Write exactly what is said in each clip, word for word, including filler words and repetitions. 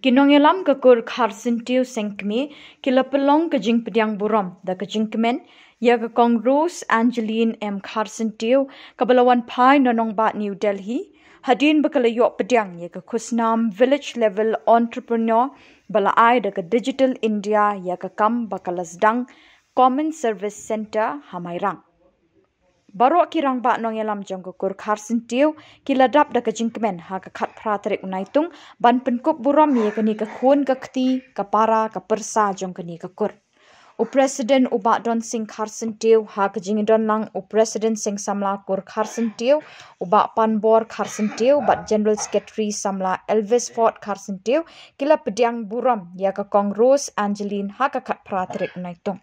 Ki nongïalam ka kur Kharsyntiew Sengkmie ki la pynlong ka jingpdiang burom da ka jingkmen ïa ka Kong Rose Angeline M Kharsyntiew, kaba la wan phai na nongbah New Delhi, hadien ba ka la ïoh pdiang ïa ka khusnam Village Level Entrepreneur ba la ai da ka Digital India ïa ka kam ba ka la sdang, Common Service Centre ha Mairang. Baroh ki rangbah nongïalam jong ka kur Kharsyntiew ki la dap da ka jingkmen ha ka khatphra tarik u Naitung ban pynkup burom ïa kane ka khun ka kti, ka para ka pyrsa jong kane ka kur. U President u Bah Don Singh Kharsyntiew, ha ka jingdon lang u President Seng Samla kur Kharsyntiew, u Bah Panbor Kharsyntiew bad General Secretary Samla Elvis Ford Kharsyntiew, ki la pdiang burom ïa ka Kong Rose Angeline ha ka khatphra tarik u Naitung.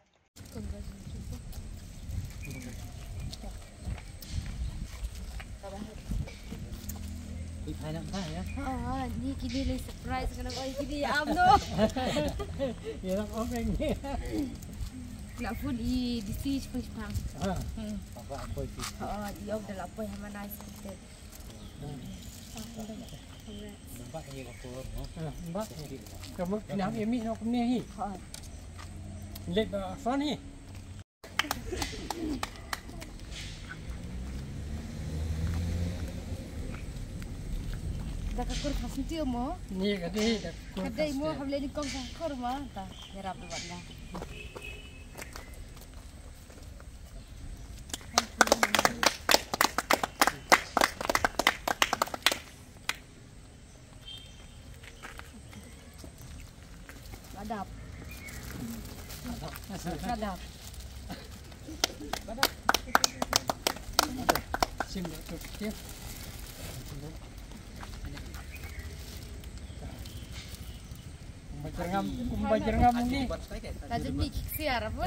Ui, phai nang phai, ya. Oh, ni kini le surprise, kena oi kini am no. Ya, nang om yang ni. La phone i D C Spring Park. Ha. Hmm. Apa, apa itu? Oh, i om dah la poi hama nice. Hmm. Nampak ni kapur, no? Ha, nampak. Kamu pinang imi no kumne hi. Ha. Let ba son hi. Da ka kur Kharsyntiew mo? Ni ka dei da ka kur. Ka dei mo, Kharsyntiew. Hable ni kong ka kur mo. Ta, yarap da wat na. Adap. Adap. Sim deh tu, sim. Kumba jyrngam, kumba jyrngam ni. Tajam ni kik siar apa?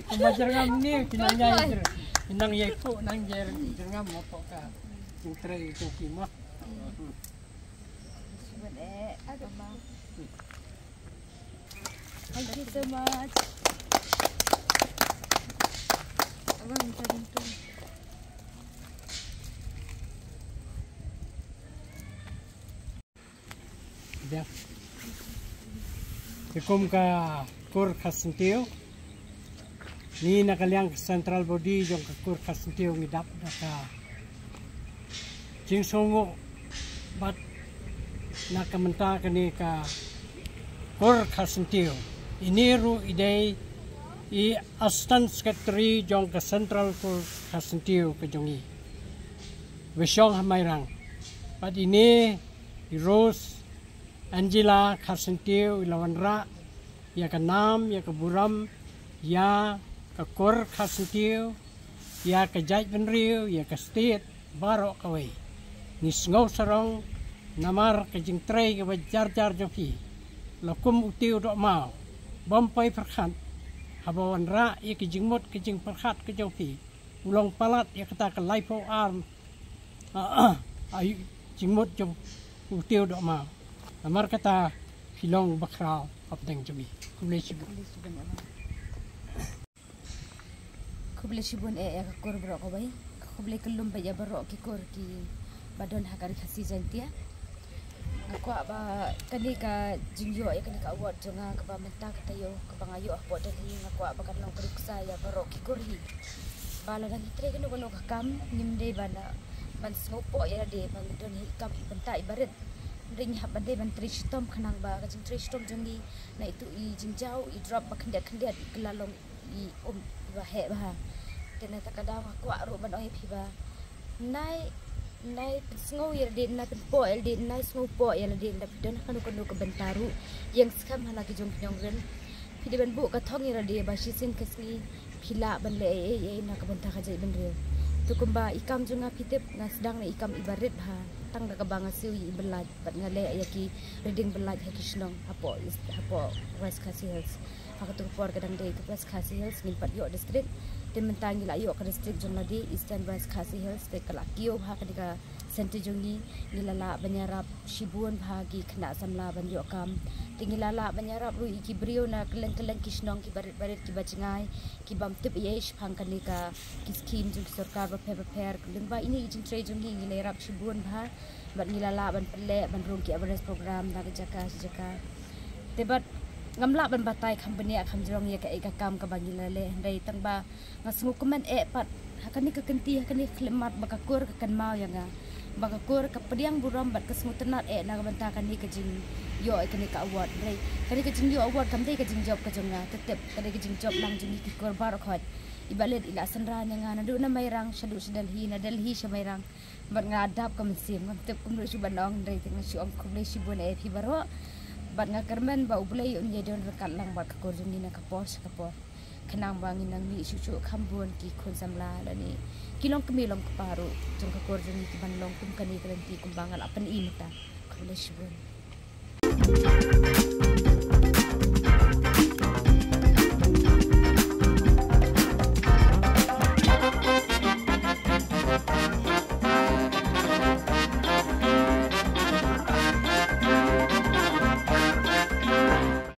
Kumba jyrngam ni, kinang jai jyr-, kinang jai ko, nang jai jyrngam apa ka. Jingtrei ko kima. Thank you so much. Abang, minta bantu. Biang. Ki kum ka kur Kharsyntiew. Ni na ka liang ka central body jong ka kur Kharsyntiew ngi dap da ka jingsngewnguh bad na ka bynta kane ka kur Kharsyntiew. Ini ruh i dei i assistant secretary jong ka central kur Kharsyntiew ka jong i. Wa shong ha Mairang. Bad ini i Rose Angela Kharsyntiew i la wanrah ïa ka nam, ïa ka burom, ïa ka kur Kharsyntiew, ïa ka jaitbynriew, ïa ka state baroh kawei. Ngi sngew sarong namar ka jingtrei kaba jar jar jong phi. La kum u tiew dohmaw bym poi pyrkhat, haba wanrah ïa ka jingmut ka jingpyrkhat ka jong phi. U long palat ïa kata ka laiphew ar, ah, ah, ai jingmut jong u tiew dohmaw. Namar kata phi long bakhraw hapdeng jong ngi. Khublei shibun. Khublei shibun eh ïa ka kur baroh kawei. Khublei kyllum bad ïa baroh ki kur kiba don ha ka Ri Khasi Jaiñtia. Nga kwah ba kane ka jingïoh ïa kane ka award jong nga kaba mynta ka taïew kaba nga ïoh hapoh Delhi, nga kwah ba kan long ka nuksa ïa baroh ki kur hi. Ba lada ngi trei kano kano ka kam ngim dei ban, ban sngewpoh ïa lade ba ngi don hi i kam i bynta i barit. Hynrei ngi hap ban dei ban trei shitom khnang ba ka jingtrei shitom jong ngi na itu i jingjaw i drop ba khyndiat khyndiat i kylla long i um iba heh bha. Te na kata ka daw nga kwah ruh ban ong ïa phi ba nai, nai pynsngew ïa lade, nai pynpoh ïa lade, nai sngewpoh ïa lade, lada phi don ha kano kano ka bynta ruh, ïeng skhem ha la ki jong ki nongrim. Phi dei ban buh ka thong ïa lade ba shisien ka sngi phi lah ban leh ei ei ei na ka bynta ka jaitbynriew. Te kumba i kam jong nga phi tip nga sdang na i kam iba rit bha, tang da kaba nga siew ïa i byllait bad nga leh ïa ki riding byllait ha ki shnong hapoh East, hapoh West Khasi Hills. Ha katu ka por ka dang dei ka West Khasi Hills, ngim pat ïoh district. Te mynta ngi la ïoh ka district jong lade, Eastern West Khasi Hills, te ka la kiew bha kane ka center jong ngi. Ngi la lah ban ïarap shibun bha ki khynnah samla ban ïoh kam. Te ngi la lah ban ïarap ruh ïa ki briew na kylleng kylleng ki shnong, ki barit barit, ki ba jngai, ki bym tip ei ei shaphang kane ka, ki scheme jong ki sorkar bapher bapher. Lyngba ine i jingtrei jong ngi, ngi la ïarap shibun bha. Bad ngi la lah ban pynleh, ban rung ki awareness program na ka jaka sha jaka. Te bad ngam lah ban batai kham bniah kham jrong ïa kaei ka kam kaba ngi la leh, hynrei tang ba nga sngewkmen eh pat ha kane ka kynti, ha kane ka khyllipmat, ba ka kur ka kynmaw ïa nga, ba ka kur ka pdiang burom bad ka sngewtynnat eh na ka bynta kane ka jingïoh ïa kane ka award. Hynrei kane ka jingïoh award kam dei ka jingjop ka jong nga, te tip, ka dei ka jingjop lang jong ngi ki kur baroh khoit. I Bah Lit i la synran ïa nga naduh na Mairang shaduh sha Delhi, na Delhi sha Mairang. Bad nga dap ka mynsiem, ngam tip kumno shuh ban ong, hynrei te nga shu ong khublei shibun eh ïa phi baroh. Bad nga kyrmen ba U Blei un ïai don ryngkat lang bad ka kur jong ngi na ka por sha ka por, khnang ba ngin nang mih shuh shuh kham bun ki khun samla lane ki longkmie longkpa ruh jong ka kur jong ngi ki ban long kum kane ka lynti kumba nga la pyni mynta. Khublei shibun.